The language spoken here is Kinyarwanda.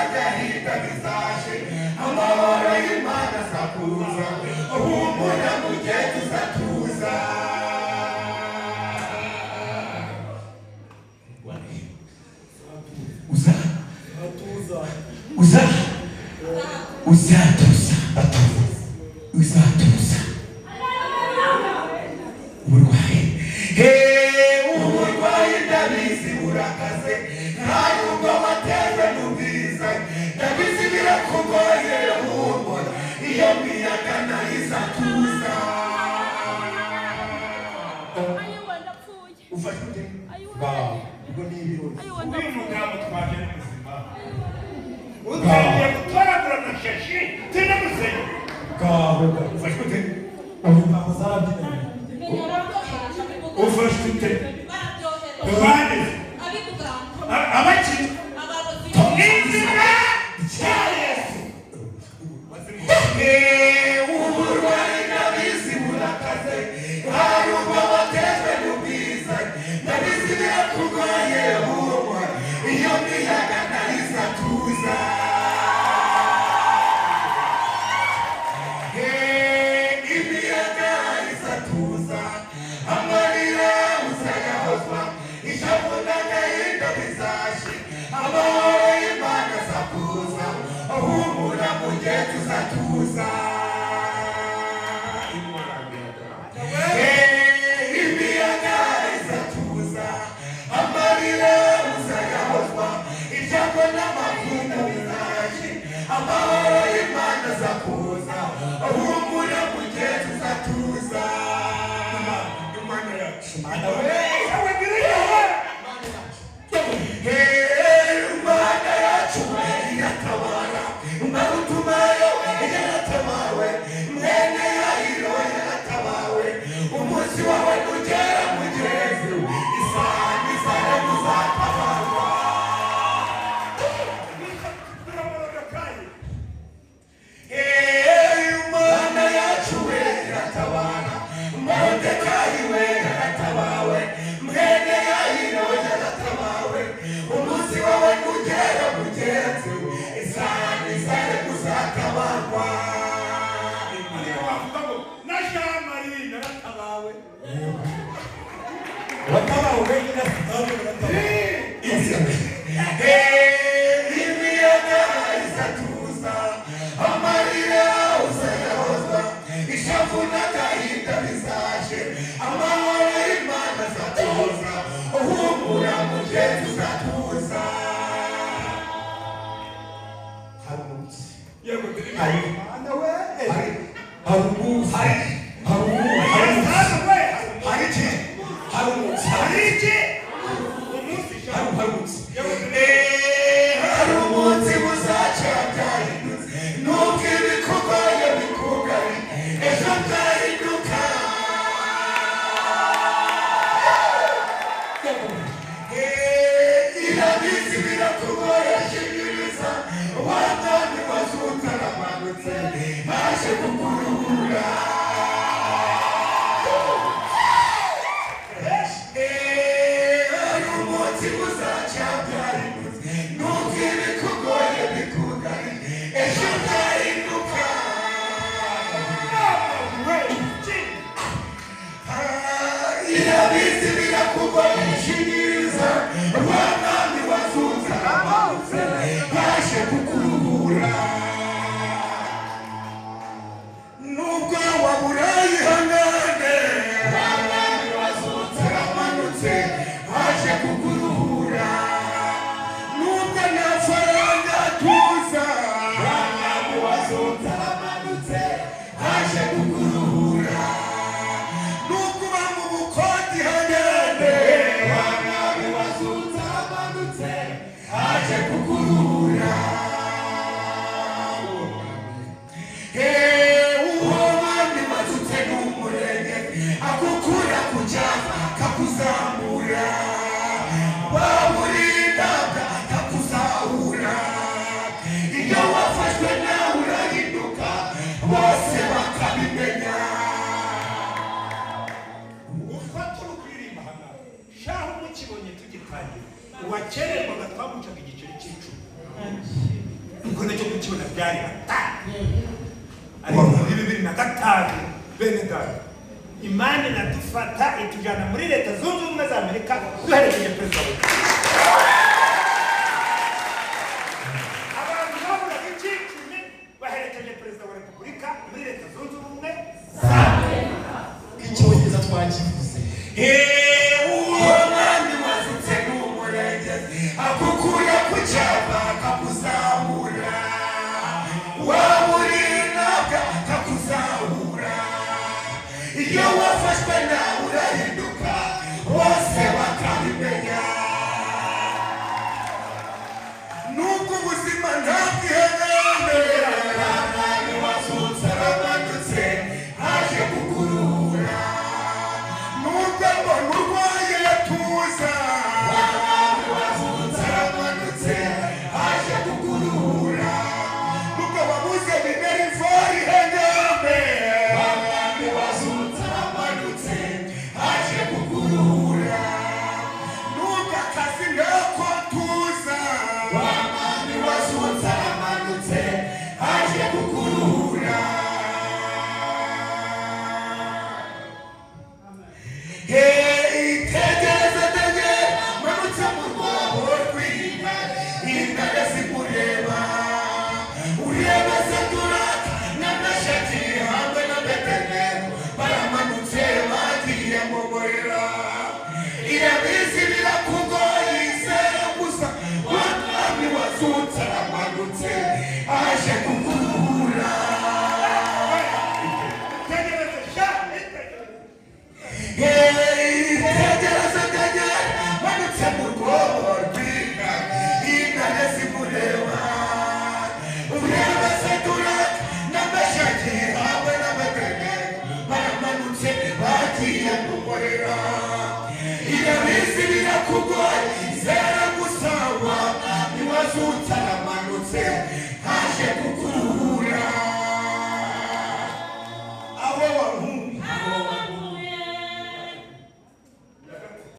N'agahinda bizaje, amahoro y'Imana azakuza. Humura mugenzi, uzatuza. Uza uza uzatuza, uzatuza uburwayi. Uburwayi ndabizi burakaze, nta nubwo watewe n'ubwiza. Ndabizi birakugoye, humura, iyo miyaga nayo izatuza. Ayiwe, ndapfuye. Ufashwe ute? Ayiwe. Ubwo ni ibirori. Ayiwe, Uyu ndapfuye. mudamu twaje ni muzima, utangiye gutoragura amashashi, turi no gusenga. Ngaho ufashwe ute? Ingabo zarabyinanye. Ufashwe ute? Bande abakiri mu izina rya Yesu. Uburwayi ndabizi burakaze, hari ubwo watejwe n'ubwiza. Ndabizi birakugoye, humura, iyo miyaga nayo izatuza. Imiyaga izatuza, amarira uzayahozwa, ishavu n'agahinda bizashi, amahoro y'Imana azakuza. Humura mugenzi, uzatuza. Imiyaga izatuza, amarira uzayahozwa, ibyago n'amakuba bizaje, amahoro y'Imana azakuza. Humura mugenzi, uzatuza. Imana yacu, Imana we. Imana yacu iratabara. Marutumayo yaratabawe, mwene Yayiro yaratabawe. Umunsi wawe nugera mugenzi, isaha n'isaha muzatabarwa. Morodekayi. Imana yacu we iratabara. Morodekayi we yaratabawe, mwene Yayiro yaratabawe. Umunsi wawe nugera mugenzi, isaha n'isaha muzatabarwa. Ariko wavuga ngo na Jean Marie naratabawe. Watabawe wenyine, ntabwo baratabawe. Imiyaga izatuza, amarira uzayahozwa, ishavu n'agahinda bizaje, amahoro y'Imana azatuza. Uhumura mugenzi, uzatuza. Hari umunsi. Yego. Hari Mana we. hari Hari umunsi. hari Hari umunsi. hari umunsi. Yesu we. Hari iki? Hari umunsi. Hari iki umunsi? Hari umunsi. Yego. Hari umunsi buzaca byahindutse, nubwo ibikugoye bikugari, ejo byahinduka. Irabizi birakugoye, shingiriza wa mwami wazutse aramanutse, aje kukuruhura. Hari umunsi buzaca byahindutse, nubwo ibikugoye bikugari, ejo byahinduka. We iki? Irabizi birakugoye, shingiriza wa mwami wazutse aramanutse, yaje kukuruhura. Nubwo wabura, ihangane, wa mwami wazutse aramanutse, aje kukuruhura. Nubwo nta faranga, tuza, wa mwami wazutse aramanutse, aje kukuruhura. Nubwo uba mu bukode, ihangane, wa mwami wazutse aramanutse, aje kukuruhura. Uwo mwami wazutse ni umurenge, agukura ku cyapa akakuzamura, waba uri indabwa akakuzahura. Iyo wafashwe nawe urahinduka, bose bakabimenya. Uko turi kuririmba hano shaho, mukibonye tugitangira, uwakererwaga twamucaga igiceri cy'icumi. Kuko nacyo kukibona byari hatari. Ariko muri 2005, bene data, Imana iradufata itujyana muri Leta Zunze Ubumwe za Amerika duherekeje perezida wa.